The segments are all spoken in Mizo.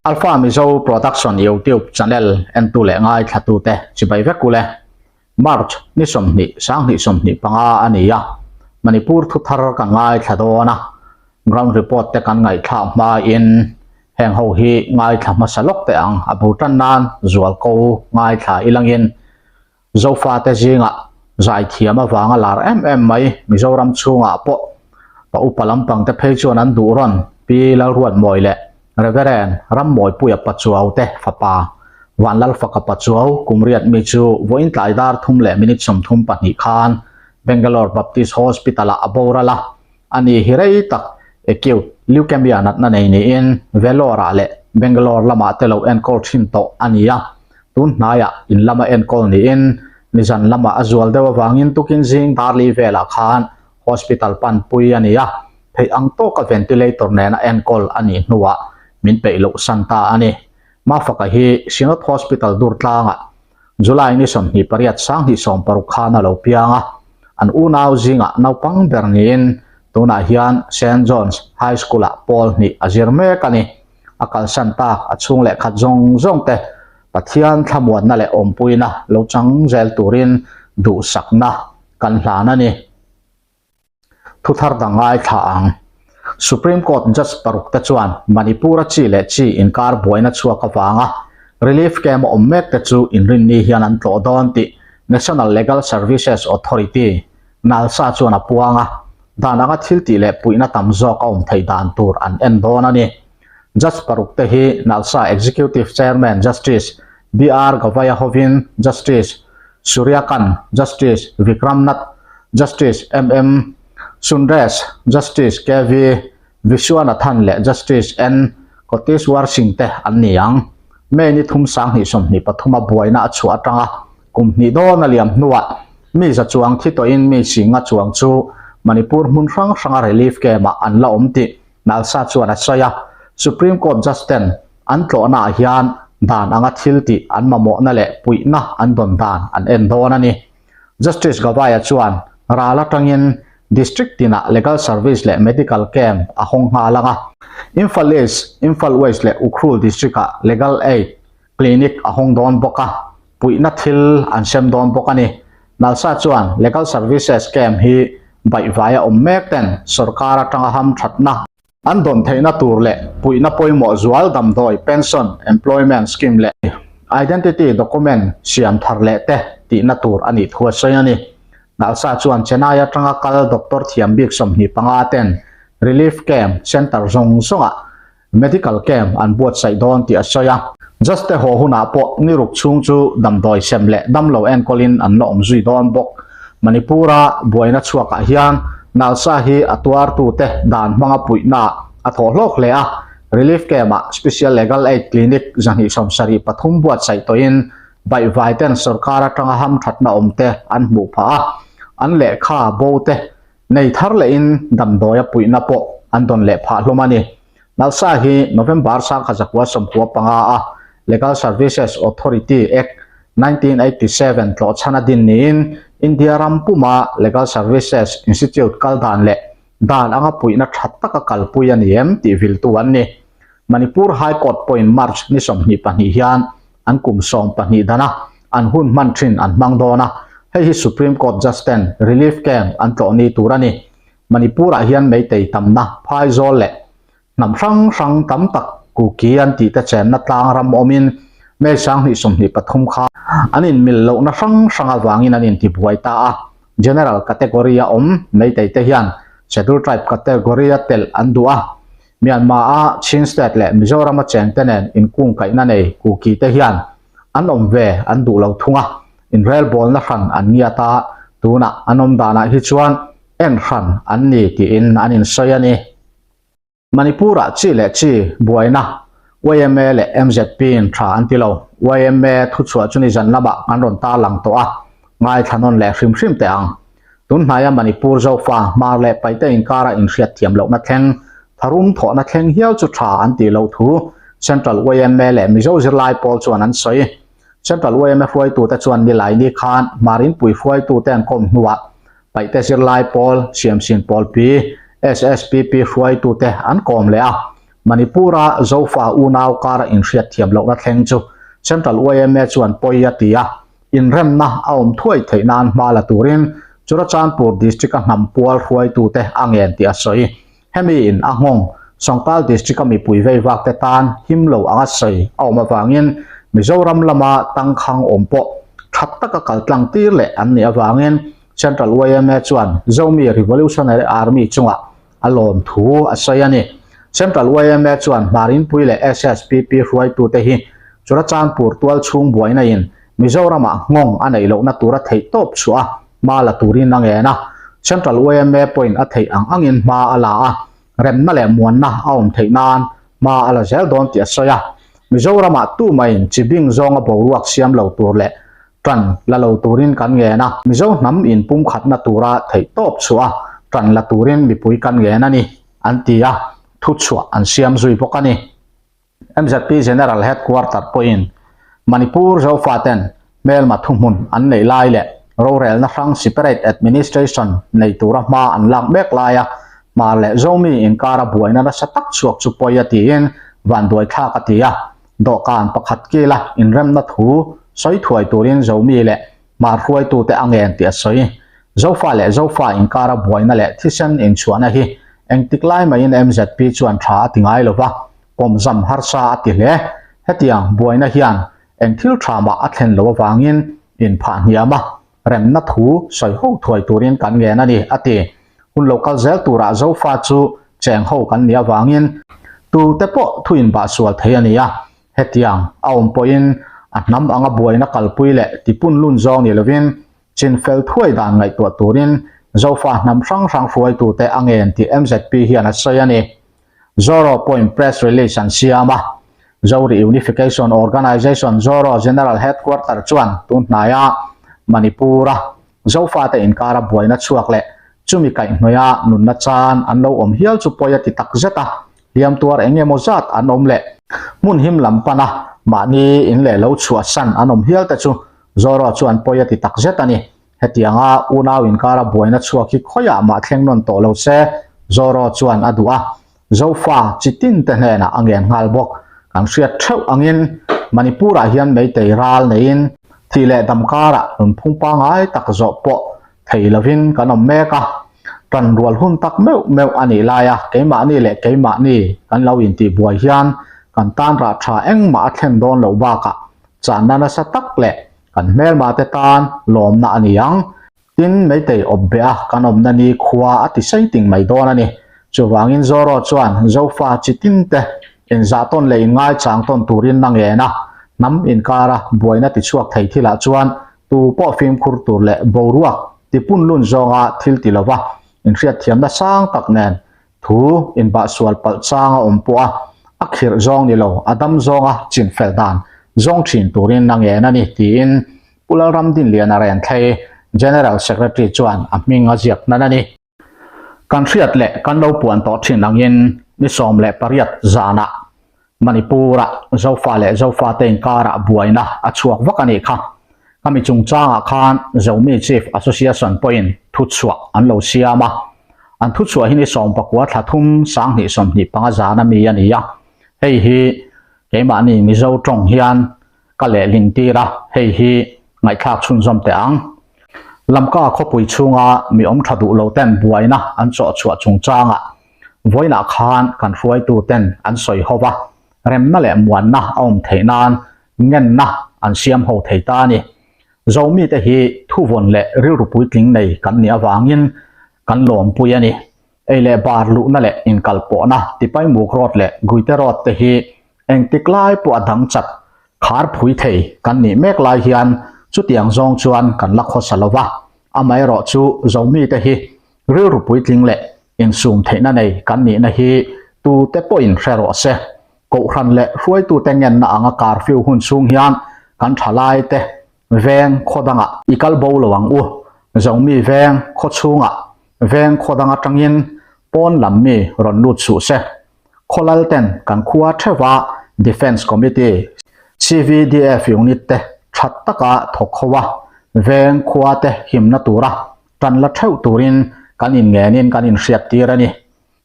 Alpha Mizo Production YouTube channel entu leh ngaithlatute chibai vek ule. March ni 20 sanghnih 25 a ni a, Manipur thu thar kan ngaithla dawn a, ground report te kan ngaihthlak hmain heng ho hi ngaithla hmasa lawk teh ang a bul tan nan zualko ngaithla ilangin Zofate zingah zaithiam avanga lar em em mai Mizoram chhungah pawh pa upa lampang te phei chuan an duh rawn Pi Lalruatmawi leh Reverend Rammawipuia Pachuau te fapa Vanlalfaka Pachuau kum riat mi chu vawiin tlai dar thum leh minute 32 khan Bangalore Baptist Hospital ah a boral a. A ni hi rei tak acute leukemia natna nei niin Vellore ah leh Bangalore lamah te lo enkawl thin tawh a ni a. Tun hnaiah in lama enkawl niin nizan lamah a zual deuh avangin tukin zing darli velah khan hospital panpui a ni a, theih ang tawka ventilator nena enkawl a nih hnuah min peih loh san ta a ni. Mafaka hi Synod Hospital Durtlangah July ni 28 2016 khan a lo piang a, an unau zingah naupang ber niin tunah hian Saint John's High School-ah pawl hnih a zir mek a ni. A kalsan tak a chhung leh khat zawng zawng te Pathian thlamuanna leh awmpuina lo chang zel turin duhsakna kan hlan a ni. Thu thar dang ngaithla ang. Supreme Court Judge paruk te chuan Manipur-a chi leh chi inkar buaina chhuak avanga relief camp a awm mek te chu inrinni hian an tlawh dawn tih National Legal Services Authority, NALSA, chuan a puang a, dan anga thil tih leh puihna tam zawk a awm theih dan tur an en dawn a ni. Judge paruk te hi NALSA Executive Chairman Justice BR Gavai-a hovin Justice Surya Kant, Justice Vikram Nath, Justice MM Sundresh, Justice KV Viswanathan leh Justice N Kotishwar Singh te an ni ang. May ni thum 2023 a buaina a chhuah atanga kum hnih dawn a liam hnuah mi za chuang thi tawhin mi singa chuang chu Manipur hmun hrang hranga relief camp-ah an la awm tih Nalsa chuan a sawi a. Supreme Court judge ten An tlawhnaah hian dan anga thil tih an mamawhna leh puihna an dawn dan an en dawn a ni. Justice Gavai-a chuan ral atangin District tinah legal service leh medical camp a hawng nghal ang a. Imphal East, Imphal West leh Ukhrul District-ah legal aid clinic a hawng dawn bawk a, puihna thil an sem dawn bawk a ni. Nalsa chuan legal services camp hi baihvaia awm mek ten sorkar atanga hamthatna, An dawn theihna tur leh puihna pawimawh zual damdawi, pension, employment scheme leh identity document siam thar leh te tihna tur a nih thu a sawi a ni. Nalsa chuan Chennai atanga kal doctor thiam bik 25 ten relief camp centre zawng zawngah medical camp an buatsaih dawn tih a sawi a. Just te haw hunah pawh ni ruk chhung chu damdawi sem leh damlo enkawlin an la awm zui dawn bawk. Manipur-a buaina chhuakah hian Nalsa hi a tuartute dan hmanga puihna a thawh hlawk hle a, Relief Camp-ah Special Legal Aid Clinic 273 buatsaih tawhin baihvaiten sorkar atanga hamthatna awmte an hmuh phah a, an lehkha bo te nei thar lehin damdawia puihna pawh an dawn leh phah hlawm a ni. Nalsa hi November 1995 a Legal Services Authority Act 1987 tlawhchhan a din niin India ram puma Legal Services Institute kal dan leh dan anga puihna tha taka kalpui a ni em tih viltu an ni. Manipur High Court pawhin March ni 22 hian an kum 12 dana an hun hman thin an hmang dawn a, hei hi Supreme Court Judge ten relief camp an tlawh ni tur a ni. Manipur-ah hian Meitei tamna phaizawl leh hnam hrang hrang tam tak Kuki an tih te chenna tlang ram awmin May 2023 kha an inmil lohna hrang hrang avangin an intibuai ta a. General category-a awm Meitei te hian Scheduled Tribe category-a telh an duh a. Myanmar-a Chin State leh Mizoram-a chengte nen inkungkaihna nei Kuki te hian an awm ve an duh lo thung a, inrelbawlna hran an ngiat a, tunah an awm danah hi chuan en hran an ni tiin an insawi a ni. Manipur-ah chi leh chi buaina yma leh MZP-in tha an ti lo. Yma thuchhuah chu nizan lamah kan rawn tarlang tawh a, ngaithla nawn leh hrim hrim teh ang. Tunhnaia Manipur Zofa, Hmar leh Paite inkara inhriatthiam lohna thleng, tharum thawhna thleng hial chu tha an tih loh thu Central yma leh Mizo zirlai pawl chuan an sawi. Central yma hruaitute chuan Nilaini khan Hmar inpui hruaitute an kawm hnuah Paite zirlai pawl, Siamsin Pawlpi, SSPP hruaitute an kawm leh a. Manipur-a Zofa unau kara inhriat thiam lohna thleng chu Central yma chuan pawi a ti a, inremna a awm thuai theih nan hma la turin Churachandpur District-a hnam pual hruaitute a ngen tih a sawi. Hemi in a nghawng Sangtal District-a mipui vei vak te tan him lo anga sawi a awm avangin Mizoram lama tangkhang awm pawh tha taka kal tlang tir leh an nih avangin Central yma chuan Zomi Revolutionary Army chungah a lawm thu a sawi a ni. Central yma chuan Hmarinpui leh SSPP hruaitute hi Churachandpur tual chhung buaina in Mizoramah nghawng a neih lohna tura theih tawp chhuah a hma la turin a ngen a. Central yma pawhin a theih ang angin hma a la a, remna leh muanna a awm theih nan hma a la zel dawn tih a sawi a. Mizoramah tumah-in chibing zawnga boruak siam lo tur leh Tan la lo turin kan ngen a, Mizo hnam inpumkhatna tura theih tawp chhuah a, tan la turin mipui kan ngen a ni, an ti a, thuchhuah an siam zui bawk a ni. MZP General Headquarter pawhin Manipur Zofaten hmelma thuhmun an neih lai leh rorelna hrang Separate Administration nei tura hma an lak mek laia Hmar leh Zomi inkara buaina nasa tak chhuak chu pawi a tiin vanduaithlak a ti a, Dawhkan pakhat kila inremna thu sawi thuai turin Zomi leh Hmar hruaitute a ngen tih a sawi. Zofa leh Zofa inkara buaina leh thisen inchhuahna hi engtik lai maiin MZP chuan tha a ti ngai lo va, pawmzam harsa a ti hle. Hetiang buaina hian eng thil tha mah a thlen loh avangin inphah hniam a, remna thu sawi ho thuai turin kan ngen a ni, a ti. Hun lo kal zel turah Zofa chu cheng ho kan nih avangin tute pawh thu inbah sual thei a ni a, hetiang a awm pawhin a hnam anga buaina kalpui leh tipunlun zawng ni lovin chinfel thuai dan ngaihtuah turin Zofa hnam hrang hrang hruaitute a ngen tih MZP hian a sawi a ni. Zoro pawhin press release an siam a, Zo Reunification Organisation Zoro General Headquarter chuan tun hnaia Manipur-a Zofate inkara buaina chhuak leh chumi kaihhnawia nunna chan an lo awm hial chu pawi a ti tak zet a, hliam tuar eng emaw zat an awm leh hmun him lam pana mahni in leh lo chhuahsan an awm hial te chu Zoro chuan pawi a ti tak zet a ni. Hetianga unau inkara buaina chhuak hi khawiah mah thleng nawn tawh lo se, Zoro chuan a duh a, Zofa chi tin te hnenah a ngen nghal bawk. Kan hriat theuh angin Manipur-ah hian Meitei ral neiin thih leh dam karah nunphung pangngai tak zawh pawh thei lovin kan awm mek a. Tan rual hun tak meuh meuh a nih laia keimahni leh keimahni kan lo intihbuai hian kan tan rah tha engmah a thlen dawn loh bakah channa nasa tak leh Kan hmelma te tan lawmna a ni ang. Tin, Meitei awp beh a kan awmna ni khua a ti sei ting mai dawn a ni. Chuvangin Zoro chuan Zofa chi tin te inzah tawn leh inngaichang tawn turin a ngen a, hnam inkara buaina ti chhuak thei thilah chuan tu pawh fimkhur tur leh boruak tipunlun zawnga thil ti lova inhriatthiamna sang tak nen Thu inbah sual palh chang a awm pawh a, a khirh zawng ni lo, a dam zawnga chin fel dan zawng thin turin a ngen a ni, tiin Pu Lalramdinliana Renthlei, General Secretary chuan a hming a ziak hnan a ni. Kan hriat leh kan lo puan tawh thin angin ni 18 zanah Manipur-ah Zofa leh Zofate inkarah buaina a chhuak vak a nih kha. Khami chungchangah khan Zomi Chief Association pawhin thuchhuah an lo siam a. An thuchhuah hi ni 19 thla thum 2025 zan a mi a ni a. Hei hi keimahni Mizo tawng hian ka lehlin tir a, hei hi ngaihthlak chhunzawm teh ang. Lamka khawpui chhunga mi awm tha duh lo ten buaina an chawh chhuah chungchangah Vawiinah khan kan hruaitu ten an sawi ho va, remna leh muanna a awm theih nan ngenna an siam ho thei ta a ni. Zomite hi thuvawn leh rilru puitling nei kan nih avangin kan lawmpui a ni. Ei leh bar luhna leh inkalpawhna Tipaimuk Road leh Guite Road te hi engtik lai pawh a dang chat khar phui thei kan nih mek lai hian chutiang zawng chuan kan la khawsa lo va, amaherawhchu Zomite hi Rilru puitling leh insum theihna nei kan nihna hi tute pawhin hre rawh se. Kohhran leh hruaitute ngenna anga curfew hun chhung hian kan thalaite veng khaw dangah i kal bo lo ang u. Zomi veng khaw chhungah veng khaw dang atangin pawn lam mi rawn lut suh se. Khawlal ten kan khua theuha Defence Committee, CVDF unit te that taka thawk ho a, veng khua te himna tura Tan la theuh turin kan inngenin kan inhriat tir a ni.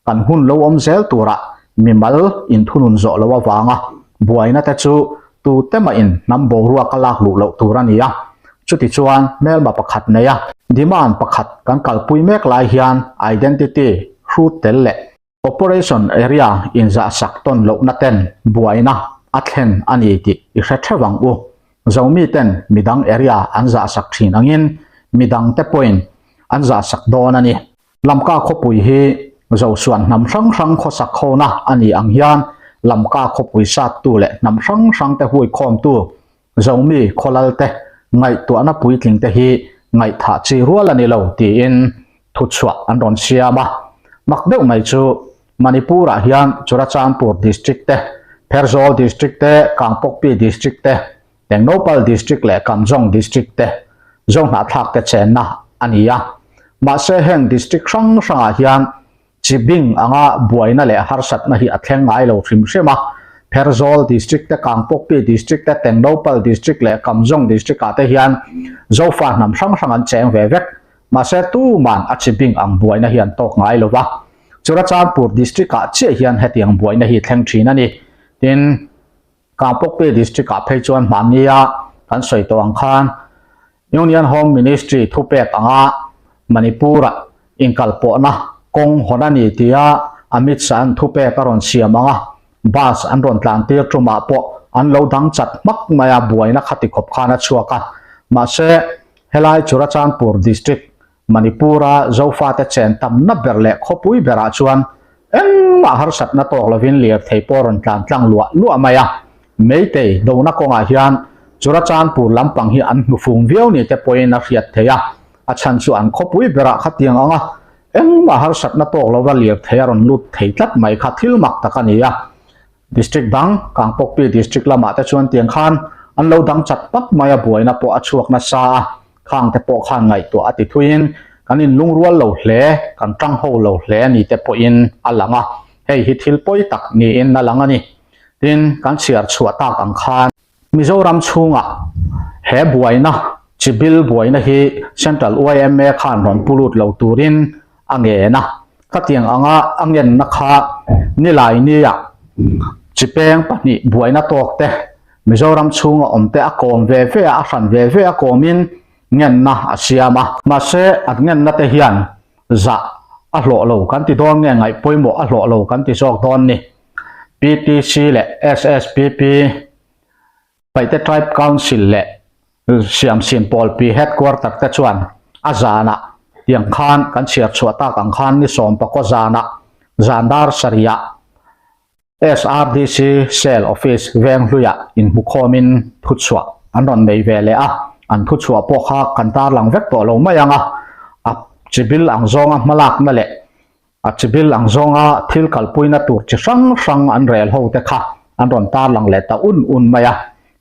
Kan hun lo awm zel turah mimal inthunun zawh loh avanga buaina te chu tute mahin hnam boruak a lak luh loh tur a ni a. Chutichuan hmelma pakhat nei a, demand pakhat kan kalpui mek lai hian identity hrut tel leh Operation area inzahsak tawn lohna ten buaina a thlen a ni tih i hre theuh ang u. Zomi ten midang area an zahsak thin angin midang te pawhin an zahsak dawn a ni. Lamka khawpui hi Zosuan hnam hrang hrang khawsak khawna a ni ang hian Lamka khawpui sattu leh hnam hrang hrang te huikhawmtu Zomi khawlal te ngaihtuahna puitling te hi ngaihthah chi rual a ni lo tiin thuchhuah an rawn siam a. Mak deuh mai chu Manipur-ah hian Churachandpur District te, Pherzawl District te, Kangpokpi District te, Tengnoupal District leh Kamjong District te Zohnahthlak te chenna a ni a. Mahse heng district hrang hrangah hian Chi bing anga buaina leh harsatna hi a thleng ngai lo hrim hrim a, Pherzawl District te, Kangpokpi District te, Tengnoupal District leh Kamjong District ah te hian Zofa hnam hrang hrang an cheng ve vek. Mahse tuman a chi bing ang buaina hi an tawk ngai lo va, Churachandpur District ah chiah hian hetiang buaina hi thleng thin a ni. Tin. Kangpokpi District-ah phei chuan hmannia kan sawi tawh ang khan Union Home Ministry thupek anga Manipur-ah inkalpawhna kawng hawn a ni tia Amit Shah-a'n thupek a rawn siam ang a, bus an rawn tlantir tumah pawh an lo dang chat hmak mai a, buaina khati khawp khan a chhuak a. Mahse, helai Churachandpur District Manipur-a Zofate chen tamna ber leh khawpui berah chuan engmah harsatna tawk lovin lirthei pawh rawn tlan tlang luah luah mai a. Meitei dona kawngah hian Churachandpur lampang hi an hnufung viau ni te pawhin a hriat theih a, a chhan chu an khawpui berah khatiang anga engmah harsatna tawk lova lirthei a rawn lut thei tlat mai kha thil mak tak a ni a. District dang, Kangpokpi District lamah te chuan tiang khan an lo dang chat pak mai a, buaina pawh a chhuak nasa a, khang te pawh khan ngaihtuah a ti thuiin kan inlungrual lo hle, kan tang ho lo hle a ni te pawhin a lang a, hei hi thil pawi tak niin a lang a ni. Tin, kan chhiar chhuah tak ang khan. Mizoram chhungah he buaina, chibil buaina hi Central yma khan rawn pu lut lo turin a ngen a, khatiang anga a ngenna kha nilai nia chipeng pahnih buaina tawk te Mizoram chhunga awm te a kawm ve ve a, a hran ve ve a kawmin ngenna a siam a. Mahse an ngenna te hian zah a hlawh lo kan ti dawn nge ngaih pawimawh a hlawh lo kan ti zawk dawn ni. PTC leh SSPP, Paihte Tribe Council leh Siamsin Pawlpi Headquarter te chuan a zanah tiang khan kan chhiar chhuah tak ang khan ni sawmpakaw zanah zan dar sarihah SRDC Cell Office Venghluiah inhmukhawmin thuchhuah an rawn nei ve leh a, an thuchhuah pawh kha kan tarlang vek tawh lo mai ang a, a chibil ang zawnga hmalakna leh a chibil ang zawnga thil kalpuina tur chi hrang hrang an rel ho te kha an rawn tarlang leh ta un un mai a,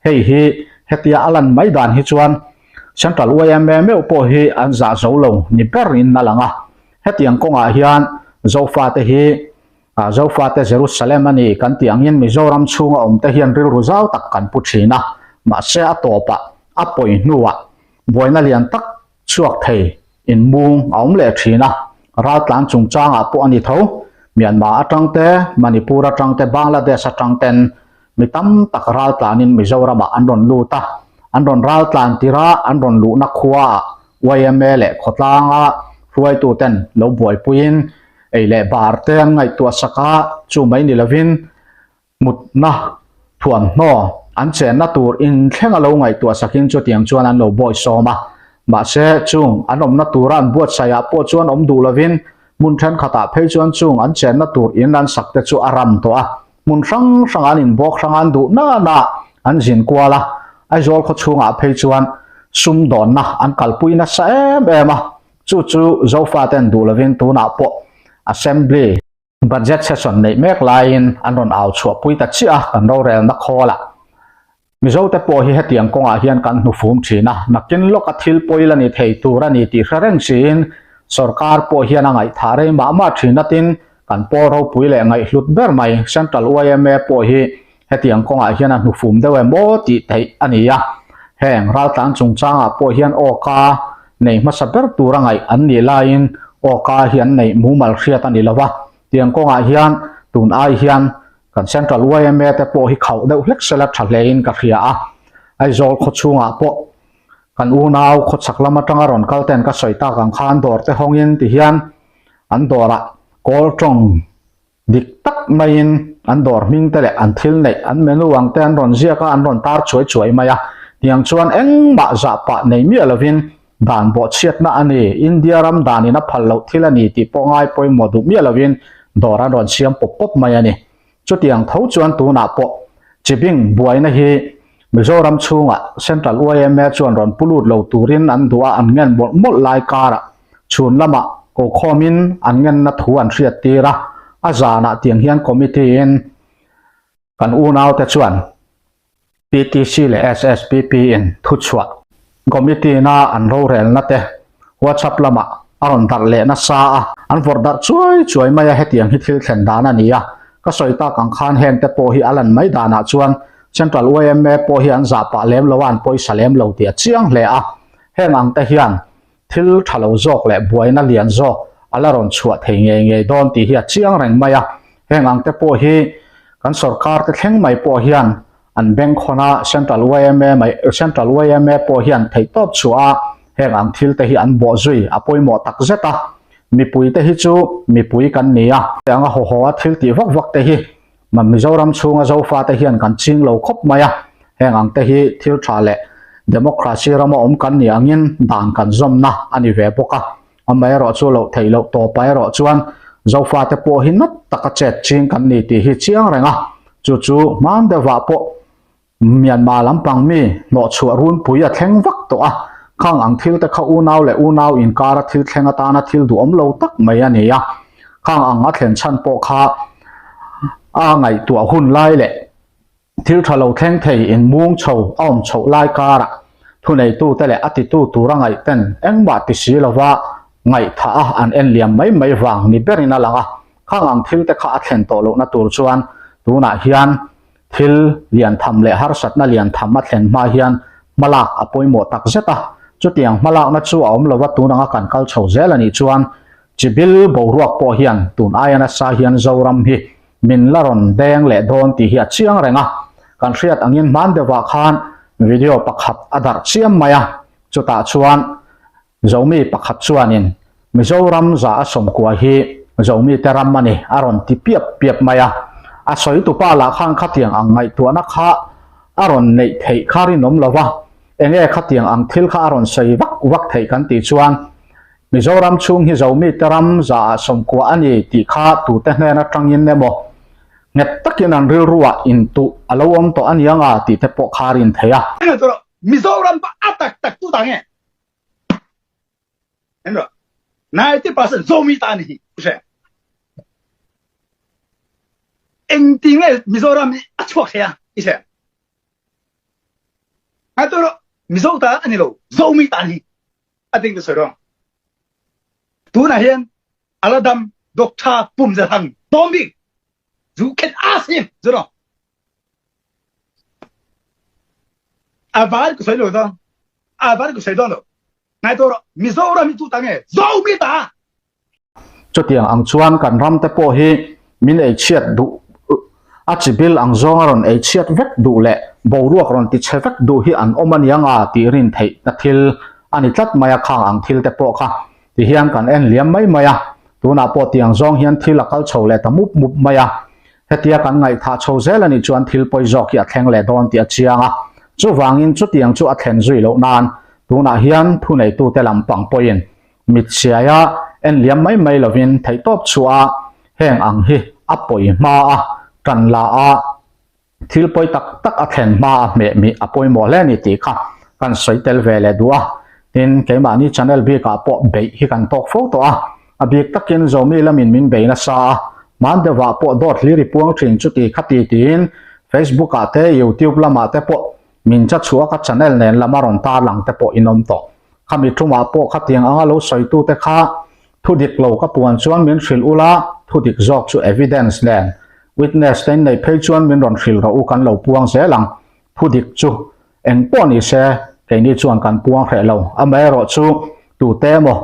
hei hi hetia a lan mai dan hi chuan Central yma meuh pawh hi an zah zo lo ni berin a lang a, hetiang kawngah hian Zofate hi Zofate Jerusalem a ni kan tih angin Mizoram chhunga awmte hian rilru zau tak kan pu thin a, mahse a tawpah a pawi hnuah buaina lian tak chhuak thei inmung a awm leh thin a, raltlan chungchangah pawh a ni tho. Myanmar atang te, Manipur atang te, Bangladesh atang ten mi tam tak raltlanin Mizoramah an rawn lut a, an rawn raltlan tirh a, an rawn luhna khuaah yma leh khawtlanga hruaituten lo buaipuiin ei leh bar te an ngaihtuah sak a, chu mai ni lovin mutna thuamhnaw an chenna tur inthleng a lo ngaihtuah sakin chutiang chuan an lo bawisawm a. Mahse, chung an awmna tura an buatsaihah pawh chuan awm duh lovin hmun thenkhatah phei chuan chung an chenna tur in an sak te chu a ram tawh a, hmun hrang hrangah an inbawk hrang a, an duh nana an zin kual a, Aizawl khaw chhungah phei chuan sumdawnna an kalpui nasa em em a, chu chu Zofaten duh lovin tunah pawh Assembly Budget session neih mek laiin an rawn au chhuahpui ta chiah a, kan rorelna khawlah. Mizote pawh hi hetiang kawngah hian kan hnufum thin a, nakin lawka thil pawi la ni thei tur a ni tih hre reng siin sorkar pawh hian a ngaihthah rei mah mah thin a, tin kan pawl ropui leh ngaihhlut ber mai Central yma pawh hi hetiang kawngah hian a hnufum deuh em aw tih theih a ni a, heng raltlan chungchangah pawh hian awka nei hmasa ber tura ngaih an nih laiin awka hi an neih mumal hriat a ni lo va, tiang kawngah hian Tun ai hian kan Central yma te pawh hi khauh deuh hlek sela tha hlein ka hria a. Aizawl khaw chhungah pawh kan unau khawchhak lam atanga rawn kal ten ka sawi tak ang khan dawr te hawngin ti hian an dawrah kawl tawng Dik tak maiin an dawr hming te leh an thil neih, an menu ang te an rawn ziak a, an rawn tar chuai chuai mai a. Tiang chuan engmah zah pah nei miah lovin dan bawhchhiatna a ni, India ram danin a phal loh thil a ni tih pawh ngai pawimawh duh miah lovin dawr an rawn siam pawp pawp mai a ni. Chutiang tho chuan tunah pawh chibing buaina hi Mizoram chhungah Central yma chuan rawn pu lut lo turin an duh a, an ngen mawlh mawlh lai karah chhun lamah kokhawmin an ngenna thu an hriat tir a, a zanah tiang hian committee in kan unaute chuan PTC leh SSPP in thuchhuah committee na an rorelna te WhatsApp lamah a rawn darh leh nasa a, an vawrh darh chuai chuai mai a, hetiang hi thil thlen dan a ni a, ka sawi tak ang khan heng te pawh hi a lan mai danah chuan Central yma pawh hi an zah pah lem lo a, an pawisa lem lo tih a chiang hle a, heng ang te hian thil tha lo zawk leh buaina lian zawk a la rawn chhuah thei ngei ngei dawn tih hi a chiang reng mai a, heng ang te pawh hi kan sorkar te thleng mai pawh hian an bengkhawn a, Central yma mai Central yma pawh hian theihtawp chhuah a heng ang thil te hi an bawh zui a pawimawh tak zet a, mipui te hi chu mipui kan ni a, anga haw haw a thil tih vak vak te hi Mizoram chhunga Zofate hian kan ching lo khawp mai a, heng ang te hi thil tha leh democracy rama awm kan nih angin dan kan zawmna a ni ve bawk a, amaherawhchu loh theih loh tawpah erawh chuan Zofate pawh hi nat taka chet ching kan ni tih hi chiang reng a, chu chu hman deuhah pawh Myanmar lampang mi hnawhchhuah runpui a thleng vak tawh a, khang ang thil te kha unau leh unau inkara thil thleng atana thil duhawm lo tak mai a ni a, khang ang a thlen chhan pawh kha a ngaihtuah hun lai leh thil tha lo thleng thei inmung chho a awm chhoh lai karah thuneitute leh a titu tura ngaihten engmah ti si lova ngaihthah a an en liam mai mai vang ni berin a lang a, khang ang thil te kha a thlen tawh lohna tur chuan tunah hian Thil lian tham leh harsatna lian tham a thlen hma hian hmalak a pawimawh tak zet a, chutiang hmalakna chu a awm lova tun anga kan kal chho zel a nih chuan chibil boruak pawh hian tun aia nasa hian Zoram hi min la rawn deng leh dawn tih hi a chiang reng a, kan hriat angin hman deuhah khan video pakhat a darh chiam mai a, chutah chuan Zomi pakhat chuanin Mizoram za a sawmkua hi Zomite ram a ni a rawn ti piap piap mai a. A sawitupa lah khan khatiang ang ngaihtuahna kha a rawn neih theih kha rinawm lo va, enge khatiang ang thil kha a rawn sawi vak vak theih kan tih chuan Mizoram chhung hi Zomite ram za ah sawmkua a ni tih kha tute hnen atangin emaw nghet takin an rilruah intuh a lo awm tawh a niang a tih te pawh kha a rin theih a. Mizoram pa a tak tak tu ta nge? 90% Zomi ta ni hi hre eng ti nge Mizoram hi a chuak thei a i hre ngai to Mizo ta ani lo Zomi ta ni a ting te soi rong tuna hian aladam Doctor Pum Za Thang tom bik you can ask him zuro A van ka sawi lo zawng. A van ka sawi dawn lo. Ngai tawh rawh. Mizoram hi tu ta nge? Zomi ta! Chutiang ang chuan kan ram te pawh hi min ei chhiat duh a chibil ang zawnga rawn ei chhiat vek duh leh boruak rawn ti chhe vek duh hi an awm aniang a tih rin theihna thil a ni tlat mai a, khang ang thil te pawh kha ti hian kan en liam mai mai a, tunah pawh tiang zawng hian thil a kal chho leh ta mup mup mai a. Hetia kan ngaihthah chho zel a nih chuan thil pawi zawk hi a thleng leh dawn tih a chiang a, chuvangin chutiang chu a thlen zui loh nan tunah hian thuneitute lam pang pawhin mit siaia en liam mai mai lovin theihtawp chhuah a heng ang hi a pawi hma a, tan la a. Thil pawi tak tak a thlen hma a hmeh mih a pawimawh hle a ni tih kha kan sawi tel ve leh duh a, tin keimahni channel bikah pawh beih hi kan tawk fo tawh a, a bik takin Zomi lamin min bei nasa a, hman deuhah pawh dawt hlir i puang thin chuti khati tiin Facebook ah te YouTube lamah te pawh min cha chhuah a ka channel nen lama rawn tarlang te pawh in awm tawh. Khami tumah pawh khatiang anga lo sawitute kha Thu dik lo ka puan chuan min hrilh ula, thu dik zawk chu evidence nen witness te in neih phei chuan min rawn hrilh rawh u kan lo puang zel ang. Thu dik chu eng pawh ni se keini chuan kan puang hreh lo. Amaherawh chu tute emaw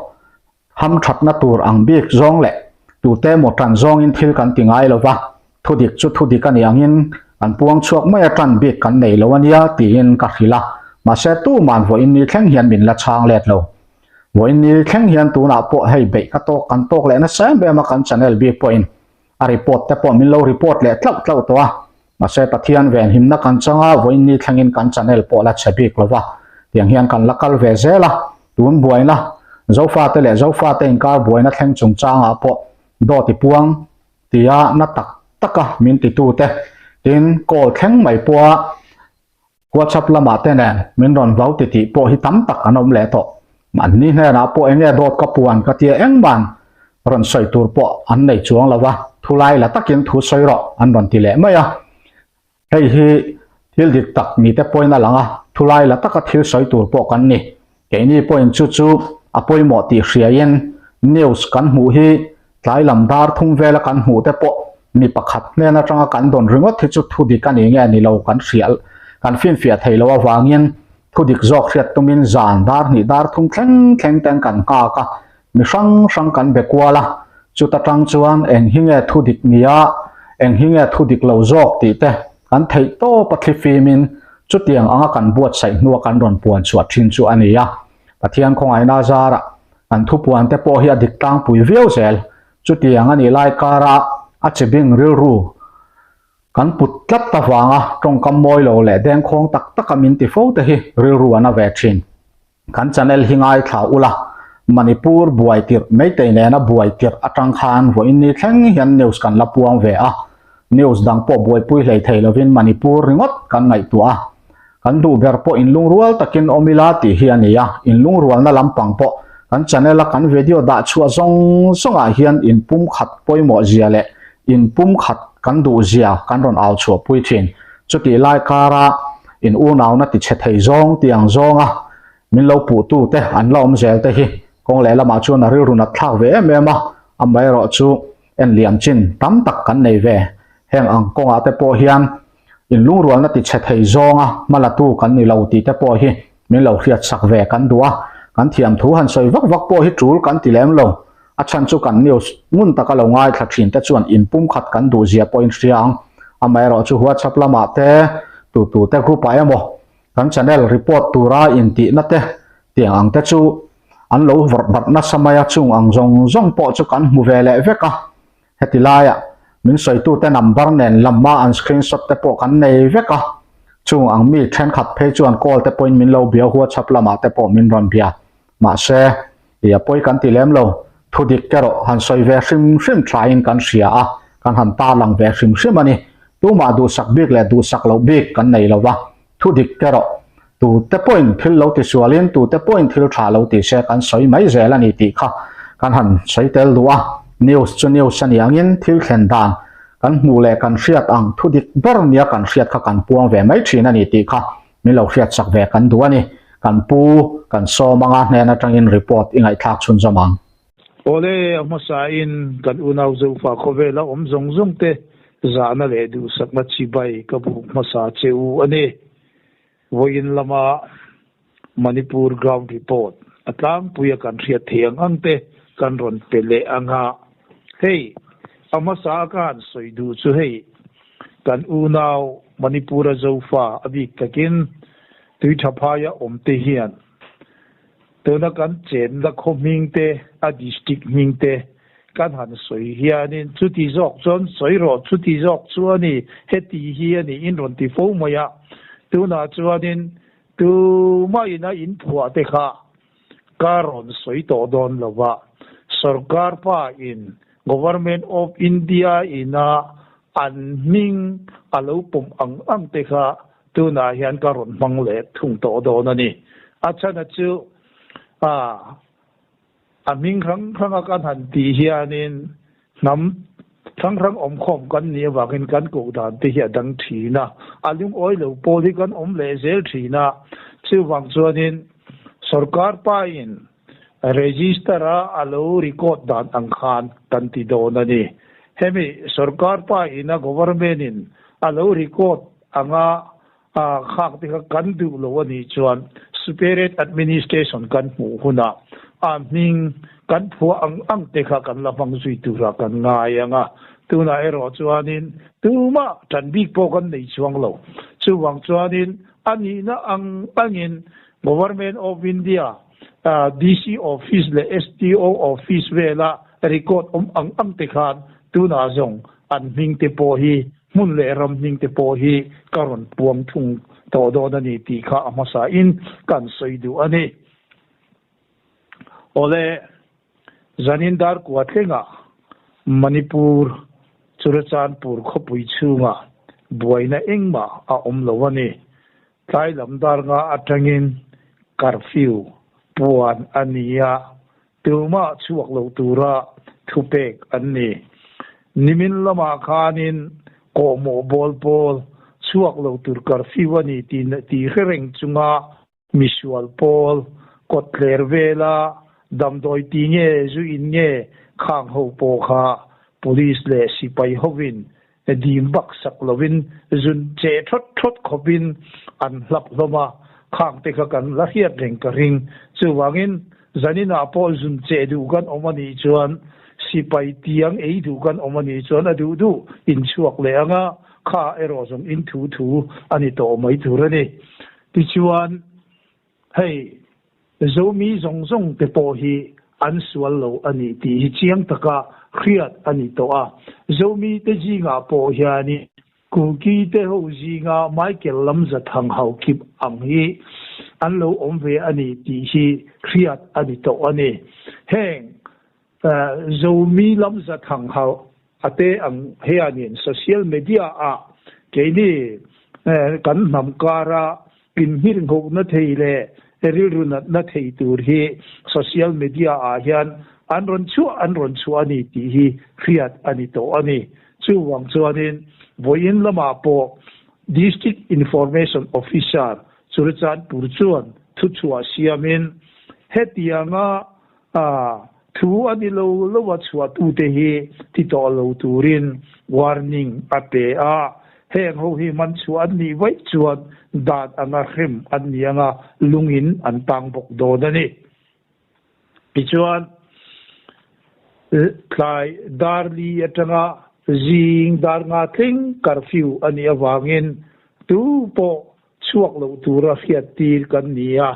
hamthatna tur ang bik zawng leh tute emaw tan zawngin thil kan ti ngai lo va. Thudik chu thudik a nih angin kan puang chhuak mai a tan bik kan nei lo a nia tiin ka hrilh a, mahse tuman vawiin ni thleng hian min la chhang let lo. Vawiin ni thleng hian tunah pawh hei beih ka tawk kan tawk leh nasa em em a kan channel bik pawhin a report te pawh min lo report leh tlauh tlauh tawh a, mahse Pathian venhimna kan chang a vawiin ni thlengin kan channel pawh la chhe bik lo va, tiang hian kan la kal ve zel a, tun buaina Zofate leh Zofate inkar buaina thleng chungchangah pawh dawt i puang tia na tak taka min titute tin call thleng mai pawha WhatsApp lamah te nen min rawn vau titih pawh hi tam tak an awm leh tawh. Anni hnenah pawh enge dawt ka puan ka tia engman rawn sawi tur pawh an nei chuang lo va, thulai la takin thu sawi rawh an rawn ti leh mai a. Hei hi thil dik tak ni te pawhin a lang a, thulai la taka thil sawi tur pawh kan ni. Keini pawhin chu chu a pawimawh tih hriaiin news kan hmuh hi tlai lam dar thum vela kan hmuh te pawh mi pakhat hnen atanga kan dawn ringawt hi chu thu dik a ni nge ni lo kan hria kan finfiah thei lo avangin thu dik zawk hriat tumin zan dar hnih dar thum thleng thleng ten kan nghak a, Mi hrang hrang kan be kual a, chuta tang chuan eng hi nge thu dik nia, eng hi nge thu dik lo zawk tih te kan theih tawp a thlifimin chutiang anga kan buatsaih hnua kan rawn puan chhuah thin chu a ni a. Pathian khawngaihna zarah kan thupuan te pawh hi a dik tlangpui viau zel. Chutiang a nih lai kara a chibing rilru kan put tlat avanga tawngkam mawi lo leh dengkhawng tak taka min ti fo te hi rilru a na ve thin. Kan channel hi ngaithla ula, Manipur buai tirh Meitei nena buai tirh atang khan vawiin ni thleng hian news kan la puang ve a, news dang pawh buaipui hlei thei lovin Manipur ringawt kan ngaihtuah a. Kan duh ber pawh inlungrual takin awm ila tih hi a ni a, inlungrualna lampang pawh kan channel a kan video dah chhuah zawng zawngah hian inpumkhat pawimawh zia leh inpumkhat kan duh zia kan rawn au chhuahpui thin. Chutih lai kara in unauna ti chhe thei zawng tiang zawnga min lo puh tu te an la awm zel te hi kawng leh lamah chuan a rilru nat thlak ve em em a, amaherawh chu en liam chin tam tak kan nei ve. Heng ang kawngah te pawh hian in lungrualna ti chhe thei zawnga hma la tu kan ni lo tih te pawh hi min lo hriat sak ve kan duh a, kan thiam thu han sawi vak vak pawh hi tul kan ti lem lo. A chhan chu kan news ngun taka lo ngaithla thin te chuan inpumkhat kan duh zia pawhin hria ang. Amaherawh chu WhatsApp lamah te, tutu te group ah emaw kan channel report tura intihna te tiang ang te chu an lo vawrh darh nasa mai a, chung ang zawng zawng pawh chu kan hmu ve leh vek a. Heti laiah min sawitute number nen lama an screenshot te pawh kan nei vek a, chung ang mi thenkhat phei chuan call te pawhin min lo bia WhatsApp lamah te pawh min rawn bia. Mahse, i a pawi kan ti lem lo, thu dik erawh han sawi ve hrim hrim thain kan hria a, kan han tarlang ve hrim hrim a ni. Tumah duhsak bik leh duhsak loh bik kan nei lo va, thu dik erawh tute pawhin thil lo ti sualin tute pawhin thil tha lo ti se kan sawi mai zel a ni tih kha kan han sawi tel duh a. News chu news a ni angin thil thlen dan kan hmuh leh kan hriat ang thu dik ber nia kan hriat kha kan puang ve mai thin a ni tih kha Min lo hriatsak ve kan duh a ni. Kan pu, kan sawm anga hnen atangin report i ngaihthlak chhunzawm ang. Awle, a hmasain kan unau Zofa khawvela awm zawng zawng te zahna leh duhsakna chibai ka buk hmasa che u a ni. Vawiin lama Manipur ground report a tlangpuia kan hriat theih ang ang te kan rawn pe leh ang a. Hei, a hmasa a ka han sawi duh chu hei, kan unau Manipur-a Zofa a bik takin Tuithaphaia awm te hian tuna kan chenna khaw hming te, a district hming te kan han sawi hianin chuti zawk chuan sawi rawh, chuti zawk chu a ni, heti hi a ni in rawn ti fo mai a. Tunah chuanin tumah ina inphuah te kha Ka rawn sawi tawh dawn lo va, sorkar pa in Government of India ina an hming a lo pawm ang ang te kha tunah hian ka rawn hmang leh thung tawh dawn a ni. A chhan a chu a a hming hrang hranga kan han tih hianin hnam hrang hrang awmkhawm kan nih avangin kan koh dan te hi a dang thin a, a lungawi lo pawl hi kan awm leh zel thin a, chuvang chuanin sorkar pain register a a lo record dan ang khan kan ti dawn a ni. Hemi sorkar pain a government in a lo record anga a khak te kha kan duh lo a nih chuan Superior Administration kan hmuh hunah A hming kan phuah ang ang te kha kan la hmang zui tura kan ngai ang a, tunah erawh chuanin tumah ṭan bik pawh kan nei chuang lo. Chuvang chuanin a nihna ang angin Government of India, DC Office leh SDO Office vela record awm ang ang te khan tunah zawng an hming te pawh hi hmun leh ram hming te pawh hi ka rawn puang thung tawh dawn a ni tih kha a hmasain kan sawi duh a ni. Awle, zanin dar kua tlengah Manipur Churachandpur khawpui chhungah buaina engmah a awm lo a ni. Tlai lam dar nga atangin curfew puan a ni a, tumah chhuak lo tura thupek an ni. Nimin lamah khanin kawhmawh bawl pawl chhuak lo tur curfew a ni tih hre reng chunga Misual pawl, kawtthler vela damdawi ti nge zu in nge khang ho pawh kha police leh sipai hovin dim bak sak lovin zun che thawt thawt khawpin an hlap hlawm a, khang te kha kan la hriat reng ka ring. Chuvangin zaninah pawh zun che duh kan awm a nih chuan sipai tiang ei duh kan awm a nih chuan a duh duh inchhuak leh ang a, kha erawh zawng in thu thu a ni tawh mai tur a ni. Tichuan, hei Zomi zawng zawng te pawh hi an sual lo a ni tih hi chiang taka hriat a ni tawh a. Zomi te zingah pawh hianin Kuki te ho zinga Michael Lamza Thang Haokip ang hi an lo awm ve a ni tih hi hriat a ni tawh a ni. Heng Zomi Lamza Thang Hau a te ang hianin social media ah keini kan hnam kara inhmirnghawkna thei leh rilru natna thei tur hi social media ah hian an rawn chhuah an rawn chhuah a ni tih hi hriat a ni tawh a ni. Chuvang chuanin vawiin lamah pawh District Information Officer Churachandpur chuan thuchhuah siamin hetianga A, thu a ni lo lo a chhuahtute hi ti tawh lo turin warning a pe a, heng ho hi man chhuah an nih vaih chuan dan anga hrem an ni anga lungin an tang bawk dawn a ni. Tichuan, tlai dar li atanga zing dar nga thleng curfew a nih avangin tu pawh Chhuak loh tura hriattir kan ni a,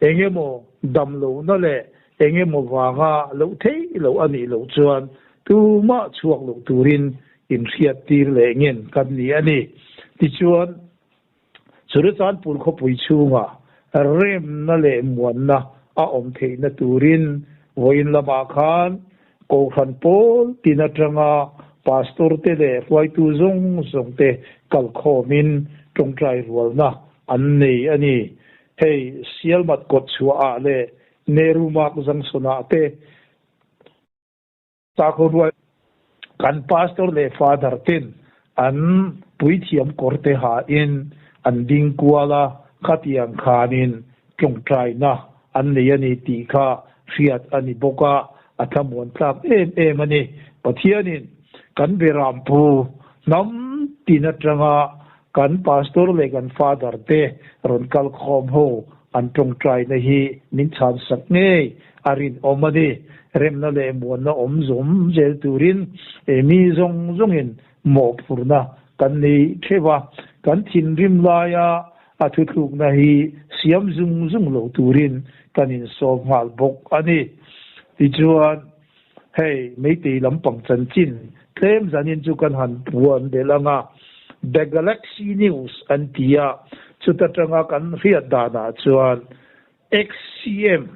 eng emaw dam lohna leh eng emaw vanga loh theih loh a nih loh chuan tumah chhuak loh turin inhriattir leh ngen kan ni a ni. Tichuan, Churachandpur khawpui chhungah remna leh muanna a awm theihna turin vawiin lamah khan Kohhran pawl tin atanga pastor te leh hruaitu zawng zawng te kalkhawmin tawngtai rualna an nei a ni. Hei Sialmat kawtchhuah ah leh Nehru Mark Junction ah te sakhaw rual kan pastor leh father ten an puithiam kawr te ha in an ding kual a, khatiang khanin tawngtaina an nei a ni tih kha hriat a ni bawk a, a thlamuan tlak em em a ni. Pathianin kan Berampu hnam tin atanga kan Pastor leh kan Father te rawn kal khawm ho an tawngtaina hi min chhan sak ngei a rinawm a ni. Remna leh muanna awm zawm zel turin mi zawng zawngin mawhphurhna kan nei theuh a, kan thinrim laia A thuthlukna hi siam zung zung lo turin kan insawm nghal bawk a ni. Tichuan, hei Meitei lampang chanchin tlem zanin chu kan han puan belh ang a, The Galaxy News an ti a, chuta tanga kan hriat danah chuan XCM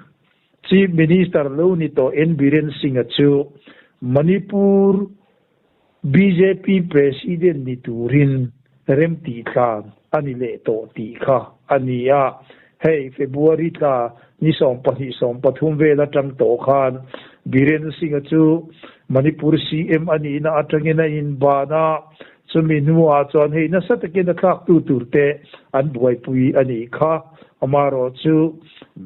Chief Minister lo ni tawh N Biren Singh-a chu Manipur Bjp President ni turin remtih tlan a ni leh tawh tih kha a ni a. Hei February tla ni 12 13 vel atang tawh khan Biren Singh-a chu Manipur CM a nihna atangin a inban a, chumi hnuah chuan hei nasa takin a thlaktu turte an buaipui a nih kha. Amaherawh chu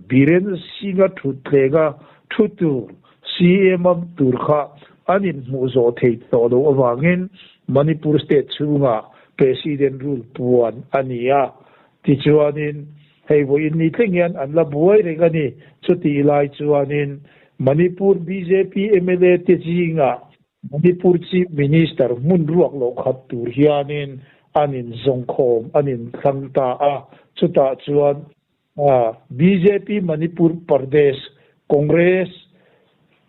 Biren Singh-a thutthlenga thu tur CM a tur kha an inhmuh zawh thei tawh loh avangin Manipur state chhungah President rule puan a ni a. Tichuanin. Hei vawiin ni thleng hian an la buai reng a ni. Chutih lai chuanin Manipur bjp mla te zingah Manipur Chief Minister hmun ruak loh khat tur hianin an inzawngkhawm an inthlang ta a, chutah chuan bjp Manipur Pradesh Congress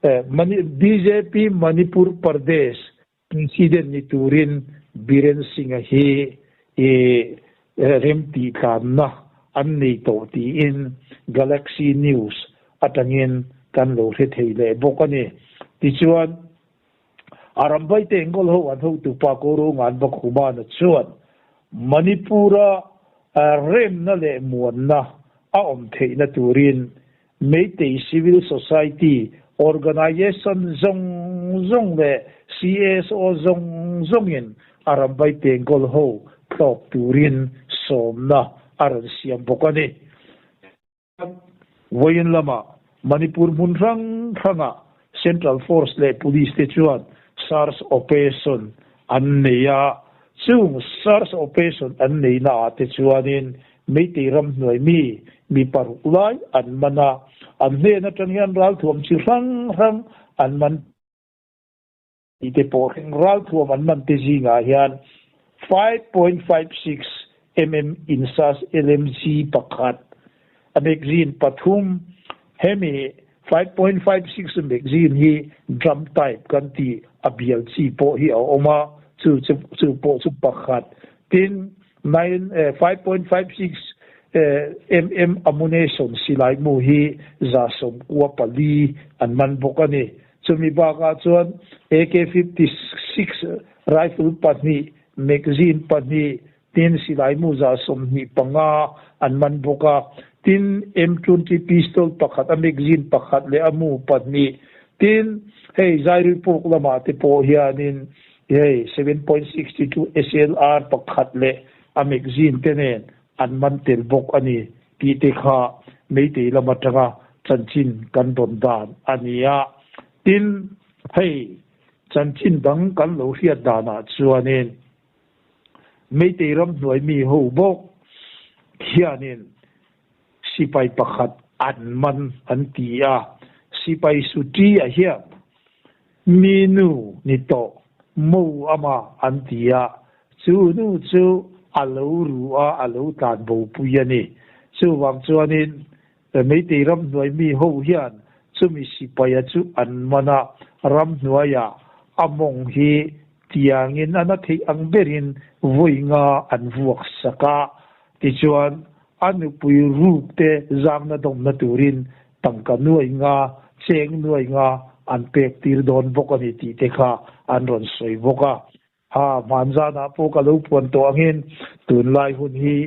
bjp Manipur Pradesh President ni turin Biren Singh-a hi i remtih tlanna an nei tawh tiin Galaxy News atangin kan lo hre thei leh bawk a ni. Tichuan, Arambai te enkawl ho an hotupa Koro Nganbakhumana chuan Manipur-a remna leh muanna a awm theihna turin Meitei Civil Society Organization zawng zawng leh CSO zawng zawngin a rambai tengkawl ho tlawp turin sawmna a rawn siam bawk a ni. Vawiin lama Manipur hmun hrang hrangah Central Force leh Police te chuan search operation an nei a, chung search operation an neihnaah te chuanin Meitei ramhnuai mi mi paruk lai an man a, an hnen atang hian ralthuam chi hrang hrang an man tih te pawh hring ralthuam an man te zingah hian 5.56 mm INSAS LMG pakhat, a magazine pathum, hemi 5.56 magazine hi drum type kan tih a bial chi pawh hi a awm a, chu chu pawh chu pakhat. Tin, Nine 5.56 mm ammunition silai mu hi 114 an man bawk a ni. Chumi bakah chuan AK-56 rifle pahnih, magazine pahnih, tin silai mu 25 an man bawk a. Tin, M20 pistol pakhat, a magazine pakhat leh a mu pahnih. Tin, hei Zairipuk lamah te pawh hianin Hei 7.62 SLR pakhat leh a magazine te nen an man tel bawk a ni tih te kha Meitei lam atanga chanchin kan rawn dan a ni a. Tin, hei chanchin dang kan lo hriat danah chuanin Meitei ramhnuai mi ho bawk hianin sipai pakhat an man an ti a, sipai Suti-a hian Mi nu ni tawh mo ama an ti a, chu nu chu a lo ru a, a lo tlan bo pui a ni. Chuvang chuanin Meitei ramhnuai mi ho hian chumi sipaia chu an man a, ramhnuaiah a mawng hi tiangin a na theih ang berin vawi nga an vuak sak a, tichuan a nupui ruk te zangna dawmna turin tangka nuai nga, cheng nuai nga an pek tir dawn bawk a ni tih te kha an rawn sawi bawk a. Ha, hmanzanah pawh ka lo puan tawh angin tunlai hun hi